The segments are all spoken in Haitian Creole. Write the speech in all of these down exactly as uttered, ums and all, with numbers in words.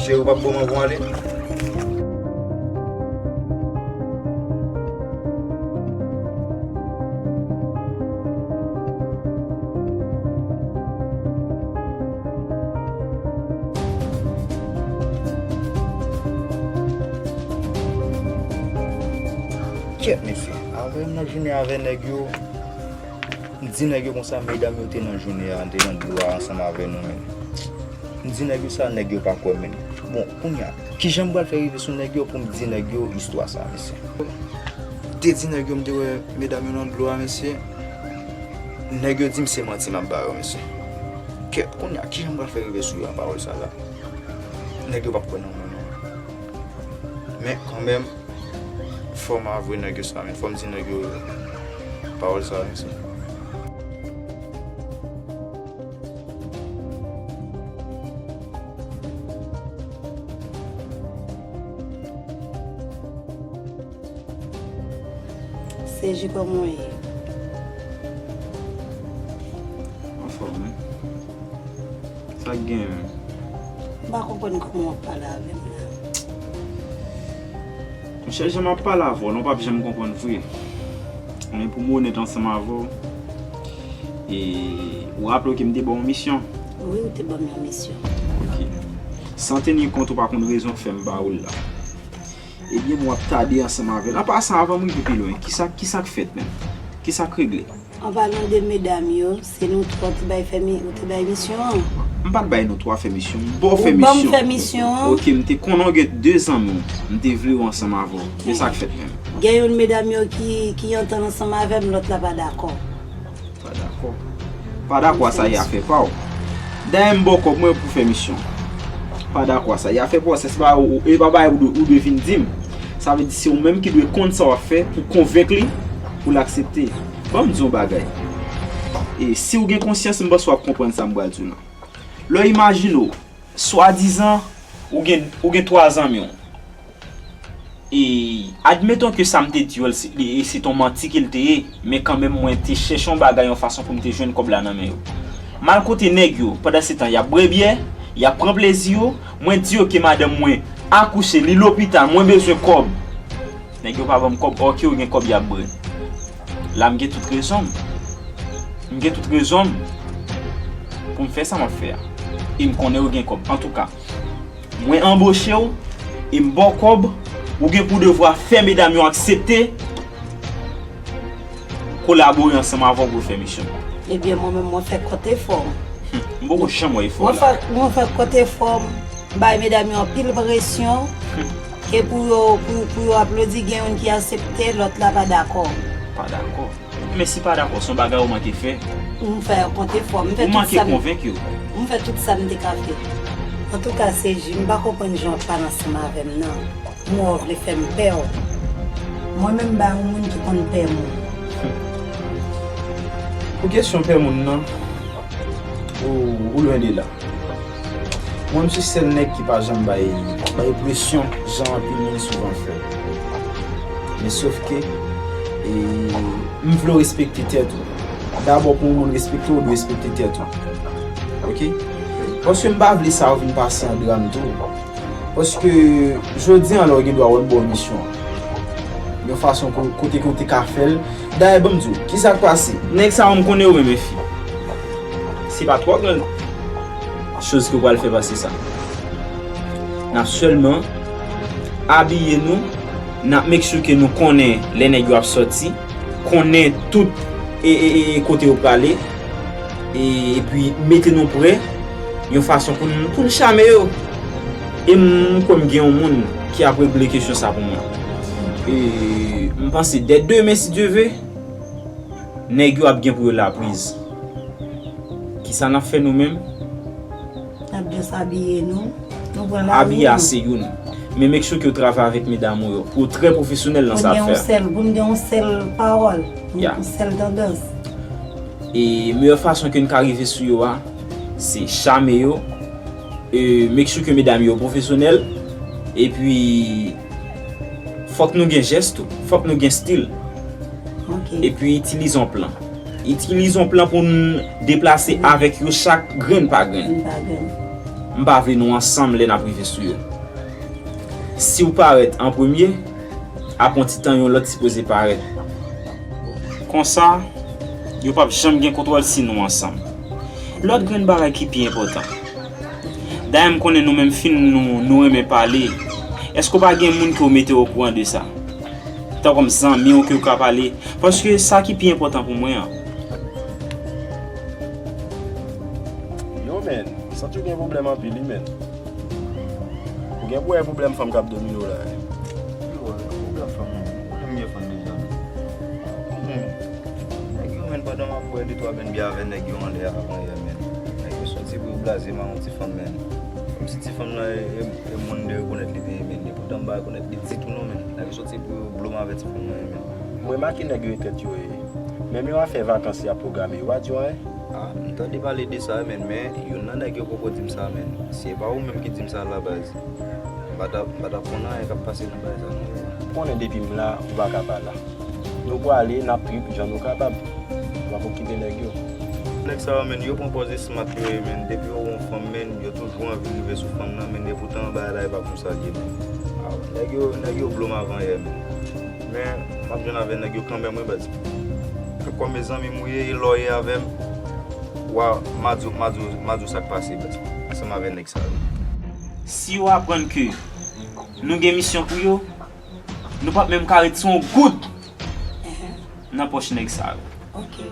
Yo p ap bon mwen pou ale. Kèt, mesye. Avè m nan jounen avè nèg yo. M di nèg yo konsa, medam yo te nan jounen an, te nan dlo a ansanm avè nou menm. M di nèg yo sa, nèg yo pa kwè m menm. Bon, kounye a, kijan m pral fè rive sou nèg yo pou m di nèg yo istwa sa, mesye? M te di nèg yo m te wè medam yo nan dlo a, mesye. Nèg yo di m se manti m ap ba yo, mesye. Kèt, kounye a, kijan m pral fè rive sou yo a pawòl sa la? Nèg yo p ap kwè nan mwen non. Men kanmenm, fò m avwe nèg yo sa, men fò m di nèg yo pawòl sa, mesye. Seji, kòman w ye? Anfòm, wi. Sa k gen menm? M pa konprann kòman w ap pale avè m la. Monchè, jan m ap pale avè w, non, w p ap janm konprann vre. Men pou m onèt ansanm avè w, e, ou raple w ke m te ba w yon misyon? Wi, ou te ban m yon misyon. Ok. San teni kont ou pa konn rezon fè m ba ou l la. Ebyen, m w ap tade ansanm avè l. An pasan, avan m rive pi lwen, kisa, kisa k fèt menm? Kisa k regle? An palan de medam yo, se nou twa ki bay fè mi-, ou te bay misyon an. M pa t bay nou twa fè misyon, m ba w fè misyon. Ou ban m fè misyon an. Ok, m te konnen w gen de zanmi w, m te vle w ansanm avè w. Men sa k fèt menm? Gen youn medam yo ki, ki antann ansanm avè m, lòt la pa dakò. Pa dakò. Pa dakò a sa, e afè pa w. Dayè m ba w kòb mwen pou fè misyon. Pa dakò a sa, e afè pa w, se pa ou, e pa bagay ou dwe, ou dwe vin di m. Sa vle di se ou menm ki dwe konn sa w ap fè pou konvenk li, pou l aksepte. Ban m di w yon bagay. E si w gen konsyans, m panse w ap konprann sa m pral di w lan. Lè w imajine w, swadizan, ou gen, ou gen twa zanmi w. E, admeton ke sa m te di w, se, li, se t on manti ke l te ye, men kanmenm mwen te chèche yon bagay, yon fason pou m te jwenn kòb la nan men yo. M al kote nèg yo, pandan se tan y ap bwè byè, y ap pran plezi yo, mwen di yo ke madanm mwen akouche, li lopital, mwen bezwen kòb. Nèg yo pa ban m kòb, òke, yo gen kòb y ap bwè. La m gen tout rezon m. M gen tout rezon m pou m fè sa m ap fè a. E m konnen yo gen kòb. Antouka, mwen anboche w e m ba w kòb, ou gen pou devwa fè medam yo aksepte kolabore ansanm avè w pou fè misyon. Ebyen, mwen menm, mwen fè kont efò m. Hum, m poko janm wè efò w la. Mwen fè, mwen fè kont efò m, m bay medam yo anpil presyon, hum, ke pou yo, pou, pou yo aplodi, gen youn ki aksepte, lòt la pa dakò. Pa dakò. Men si pa dakò, se yon bagay ou manke fè. M fè kont efò, m fè tout sa m, ou manke konvenk yo. M fè tout sa m te ka fè. Antouka, Seji, m pa konprann jan w ap pale ansanm avè m nan. M wè w vle fè m pè w. Mwen menm, m pa yon moun ki konn pè moun. Pou kesyon pè moun nan, ou, ou lwen de la. Mwen, m se sèl nèg ki pa janm bay, bay presyon jan anpil moun souvan fè. Men sof ke, e, m vle w respekte tèt ou. Dabò, pou yon moun respekte w, ou dwe respekte tèt ou. Oke? Paske m pa vle sa yo vin pase an dram tou. Paske jodi a la, ou gen dwa wè m ba w misyon an. Yon fason ko-, kote ke w te ka fè l. Dayè, ban m di w, kisa k pase? Nèg sa yo, m konnen yo renmen fi. Se pa twò gran choz ke w pral fè pase sa. N ap sèlman abiye nou, n ap make sure ke nou konnen lè nèg yo ap sòti, konnen tout e, e, e, e kote yo prale, e, epi mete nou prè yon fason pou n, pou n chame yo. E m kwè m gen yon moun ki ap regle kesyon sa pou mwen. E m panse dè demen, si Dye ve, nèg yo ap gen pou yo lapriz. Kisa n ap fè nou menm? N ap just abiye nou. Nou pran lari nou. Abiye a se youn. Men make sure ke w travay avèk medam ou yo. Pou w trè pwofesyonèl nan sa w ap fè a. Pou n gen yon sèl, pou n gen yon sèl pawòl. Ya. Yon sèl tandans. E meyè fason ke n ka rive sou yo a, se chame yo. E make sure ke medam yo pwofesyonèl. Epi, fòk nou gen jès tou. Fòk nou gen stil. Ok. Epi itilize yon plan. Itilize yon plan pou n deplase avèk yo chak grenn pa grenn. Grenn pa grenn. M pa vle nou ansanm lè n ap rive sou yo. Si w parèt an premye, apre yon ti tan yon lòt sipoze parèt. Konsa, yo p ap janm gen kontwòl si nou ansanm. Lòt grenn bagay ki pi enpòtan. Dayè m konnen nou menm fi nou, nou renmen pale. Èske w pa gen moun ke w mete okouran de sa? Tankòm zanmi w ke w ka pale. Paske sa ki pi enpòtan pou mwen an. Yo, men, santi w gen pwoblèm anpil, wi, men. Ou gen pou wè pwoblèm fanm k ap domine w la, wi. Yo, pwoblèm fanm, non. Pwoblèm gen fanm deja, men. Nèg yo, men, pandan m ap bwè de twa benn byè avè nèg yo anlè a, avan yè, men. Nèg yo soti pou yo blaze m a yon ti fanm, men. Kòmsi ti fanm nan, e, e, e moun de rekonèt li te ye, men. Epoutan m pa rekonèt li ditou, non, men. Nèg yo soti pou yo blo m avè ti fanm nan, men. M remake nèg yo e tèt yo ye. Menm yon afè vakans y ap pwograme, yo pa di w anyen? Ah, m tande pale de sa, men, men youn nan nèg yo poko di m sa, men. Si e pa ou menm ki di m sa la, baz, m pa t ap, m pa t ap konn anyen k ap pase nan bagay sa, non. M konnen depi m la, ou pa ka pa la. Nou prale, n ap trip jan nou kapab. Nou pap okipe nèg yo. Nèg sa yo, men, yo pran pòz smart yo ye, men. Depi yo wè yon fanm, men, yo toujou anvi rive sou fanm nan, men, epoutan bagay la, e pa konsa l ye, men. Ah, nèg yo, nèg yo blo m avan yè, men. Men, m ap jwenn avè nèg yo kanmenm, wi, baz. Kòm e zanmi m ou ye, e lè w ye avè m, wa, m a di w, m a di w, m a di w sa k pase, baz. Ansanm avè nèg sa yo. Si yo aprann ke nou gen misyon pou yo, nou p ap menm ka retire yon goud nan pòch nèg sa yo. Ok.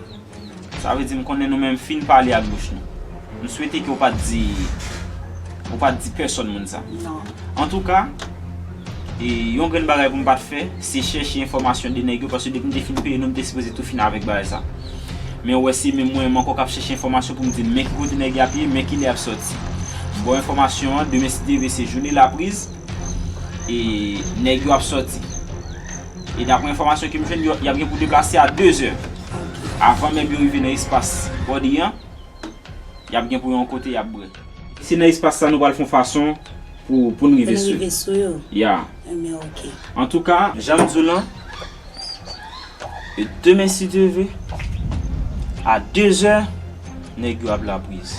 Sa vle di m konnen nou menm fin pale ak bouch nou. M swete ke w pa t di, ou pa t di pèsonn moun sa. Non. Antouka, e, yon grenn bagay pou m pa t fè, se chèche enfòmasyon de nèg yo, paske depi m te fin peye nou, m te sipoze tou fin avèk bagay sa. Men ou wè se menm mwen menm ankò k ap chèche enfòmasyon pou m di men ki kote nèg y ap ye, men kilè y ap sòti. M ba w enfòmasyon an, demen si Dye vle se jounen lapriz, e nèg yo ap sòti. E daprè enfòmasyon ke m jwenn, yo, y ap gen pou deplase a dezè. Avan menm yo rive nan espas Bòdi an, y ap gen pou yon kote y ap bwè. Se nan espas sa nou pral fè yon fason pou, pou n rive sou yo. Pou n rive sou yo. Ya. Enben, ok. Antouka, jan m di w lan, e demen si Dye vle, a dezè, nèg yo ap lapriz.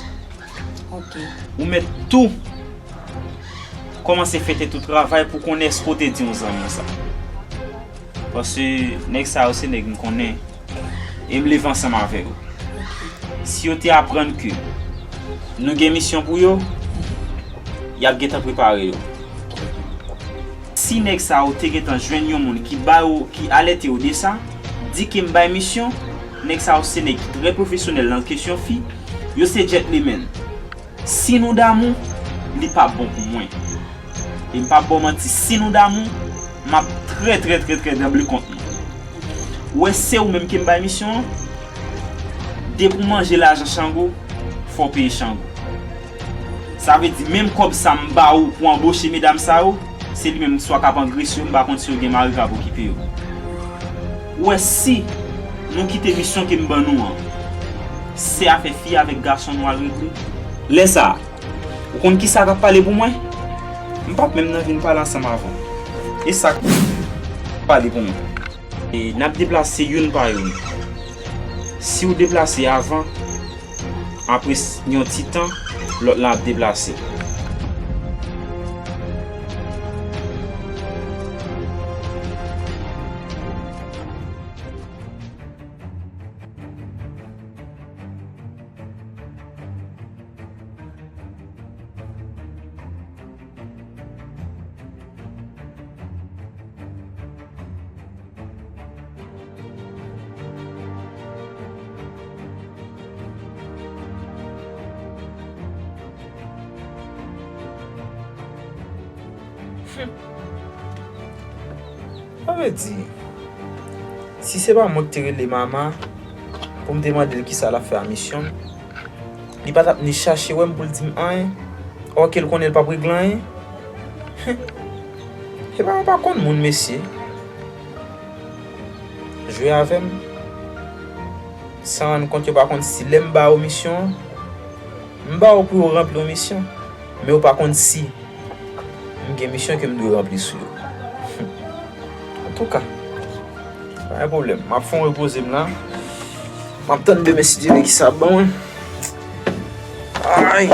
Ok. Ou mèt tou kòmanse fè tèt ou travay pou konnen èske w te di yon zanmi w sa. Paske nèg sa yo se nèg m konnen. E m leve ansanm avè yo. Si yo te aprann ke nou gen misyon pou yo, y ap gentan prepare yo. Si nèg sa yo te gentan jwenn yon moun ki ba yo, ki alète yo de sa, di ke m bay misyon, nèg sa yo se nèg ki trè pwofesyonèl nan kesyon fi, yo se gentleman. Si nou damou, li p ap bon pou mwen. E m p ap ba w manti, si nou damou, m ap trè, trè, trè, trè tranble kont nou. Ou wè, se ou menm ke m bay misyon an, depi w manje lajan Chango, fò w peye Chango. Sa vle di, menm kòb sa m ba ou pou anboche medam sa yo, se li menm swa k ap angrese yo, m pa konn si yo gen mari k ap okipe yo. Ou wè, si nou kite misyon ke m ban nou an, se afè fi avèk gason nou al regle. Lè sa a, ou konn kisa k ap pale pou mwen? M p ap menm nan vin pale ansanm avè w. E sa k pale pou mwen. E n ap deplase youn pa youn. Si w deplase avan, apre s-, yon ti tan, lòt la ap deplase. Sa vle di, si se pa mwen ki te rele Mama pou m te mande l kisa l ap fè a misyon l, li pa t ap ni chache wè m pou l di m anyen, òke l konnen l p ap regle anyen. Epa, ou pa konn moun, mesye. Jwe avè m san rann kont, yo pa konn si lè m ba yo misyon an, m ba yo pou yo ranpli yon misyon, men yo pa konn si m gen misyon ke m dwe ranpli sou yo. Antouka, pa gen pwoblèm. M ap fè yon repoze m la. M ap tann demen si Dye vle kisa ap ban mwen. Ay!